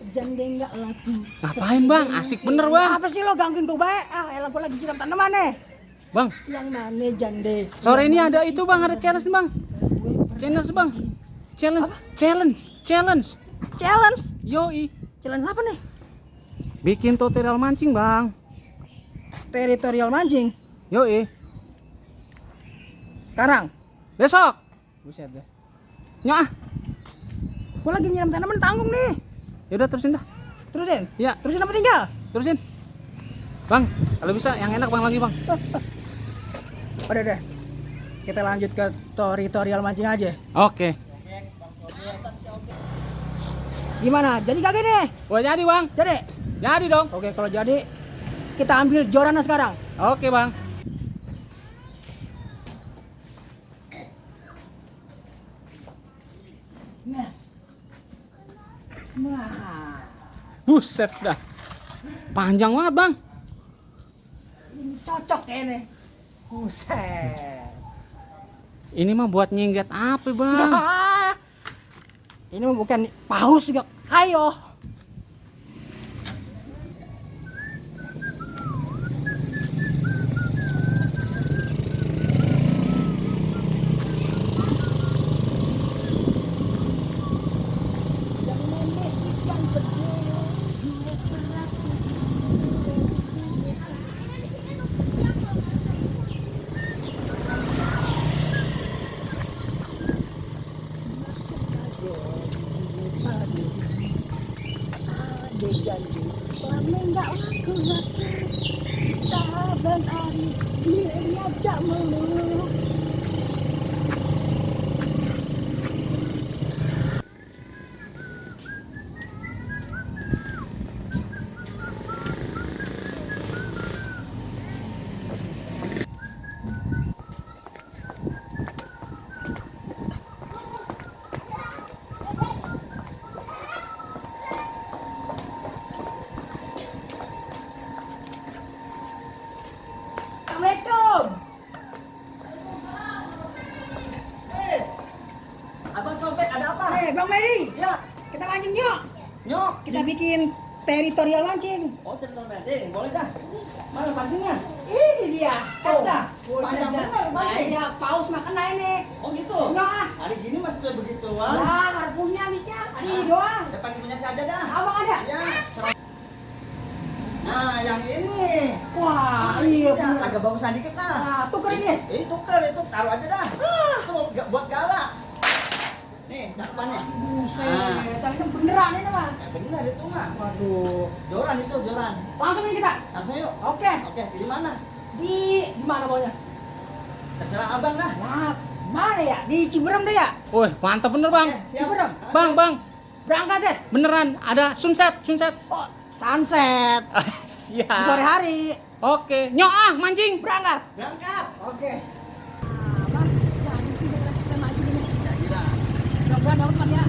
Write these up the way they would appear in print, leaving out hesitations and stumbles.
Jande nggak laku. Ngapain bang? Asik bener bang. Apa sih lo gangguin tuh bae? Elah gua lagi jiram tanaman nih. Bang, Yang mana jande? sore ini ada itu bang, ada challenge bang. Challenge bang. Challenge. Challenge? Yoi. Challenge apa nih? Bikin tutorial mancing bang. Teritorial mancing. Yoi. Sekarang. Besok. Buset deh. Nyah. Gua lagi nyiram tanaman tanggung nih. Yaudah terusin dah. Terusin? Iya. Terusin apa tinggal? Terusin. Bang, kalau bisa yang enak bang lagi bang. Udah deh. Kita lanjut ke teritorial mancing aja. Oke. Gimana? Jadi kagak nih? Wah jadi bang. Jadi? Jadi dong. Oke, kalau jadi kita ambil jorannya sekarang. Oke bang. Nah. Buset dah. Panjang banget bang. Ini cocok kayaknya. Buset. Ini mah buat nyingget apa bang? Ini mah bukan paus juga. Ayo. Janji pernah nggak laku-laku saban hari dia diajak melulu. Assalamualaikum. Abang copet ada apa? Bang Medi. Ya, Kita mancing yuk. nyok. Kita bikin teritorial mancing. Oh, cerita mancing, boleh dah. Mana pancingnya? Ini dia. Kata. Panjang bener mancing. Ya, paus makan ini. Oh gitu. Nah, Hari gini masih kayak begituan. harpunya habisnya. Ada ini doang. Depan punya saja dah. Abang ada? Ya. Nah, yang ini. Wah, iya Ya, bener. agak bagusan dikit lah. Nah, tuker ini. Ini tuker itu, taruh aja dah. Itu buat galak. Nih, cakupannya. Buset, ini beneran ini mah. Ya benar itu mah. Waduh. Joran itu, joran. Langsung ini kita. Langsung yuk. Oke. Oke, di mana? Di mana maunya? Terserah abang dah. Nah, mana ya? Di Ciberem deh ya? Wih mantap bener bang. Oke, siap. Ciberem. Bang. Berangkat deh. Beneran ada sunset. Oh, sunset. Di Siap. sore hari. Oke. Nyok ah mancing. Berangkat. Berangkat. Oke. Nah, Mas, jadi kita maju gini. Mudah-mudahan dapat Mas ya.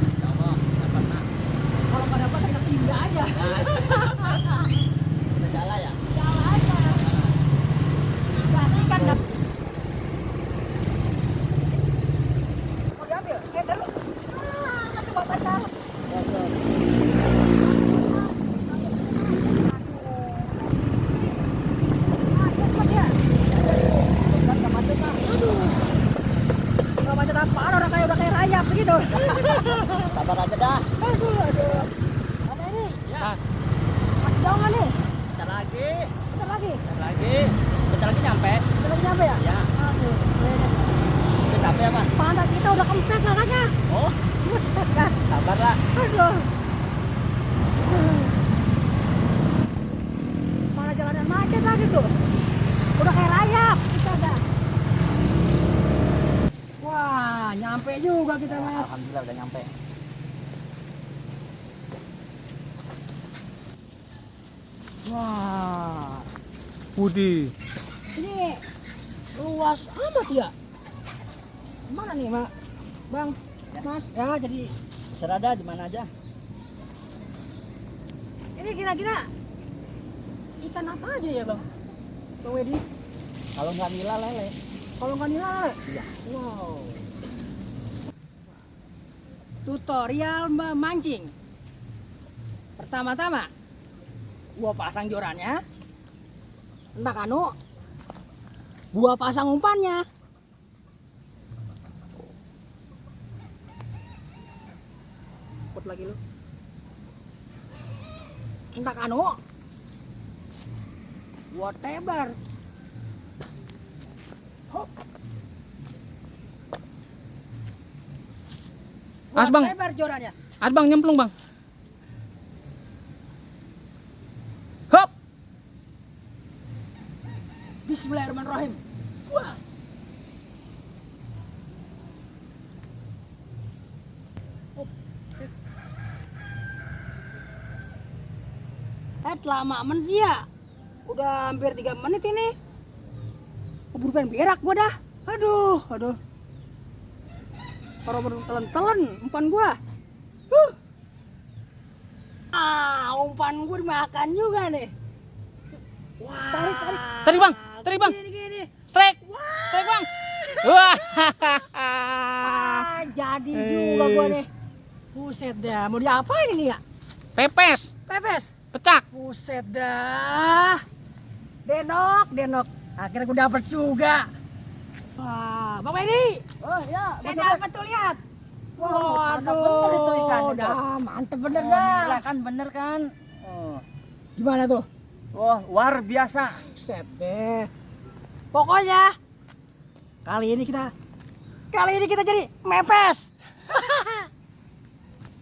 Kalau nggak dapat kita pindah aja. Kita jalan ya. Jalan aja. Kasih kan dapat. Mau diambil? Dulu. Nanti bawa pacar. Nggak macet apaan, orang kayak udah kayak rayap begitu. Sabar aja dah. Aduh. Mana ini? Ah, Masih jauh nggak nih? Bentar lagi. Bentar lagi. Bentar lagi nyampe. Bentar lagi nyampe ya? Ya. Aduh. Udah capek apa? Pantat kita udah kempes rasanya. Oh, Buset kan. sabar lah. Aduh. Mana jalanan macet lagi tuh. Udah kayak rayap. Kita dah. Wah, nyampe juga kita Mas. Alhamdulillah udah nyampe. Wah. Budi. Ini luas amat ya. Mana nih, Mak? Bang, Mas, ya jadi Terserah dah di mana aja. ini kira-kira ikan apa aja ya, Bang? Bang Wedi? Kalau nggak nila lele. Kalau nggak nilai? Iya. Wow. tutorial memancing. Pertama-tama, gua pasang jorannya. Entah kanu, gua pasang umpannya. Put lagi lu. Entah kanu, gua tebar. Hop. Gua As, Bang. tebar jorannya. As bang, nyemplung bang. Hop. Bismillahirrahmanirrahim. Wah. Lama aman sih ya. Udah hampir 3 menit ini. Keburu pengen berak gua dah. Aduh. Kalau baru telan-telan umpan gua. Umpan gua dimakan juga nih. Wah. Tarik bang. Gini. Strike bang. Wah. Jadi juga gua nih. Buset dah. Mau diapain ini ya? Pepes. Pecak. Buset dah. Denok. Akhirnya gue dapet juga. Wah, Bang Wedi. Oh ya, Saya dapat tuh lihat. bener itu ikan itu. Dah, mantep bener dah. Bener kan? Oh. Gimana tuh? Wah, luar biasa. Buset deh. Pokoknya kali ini kita jadi mepes.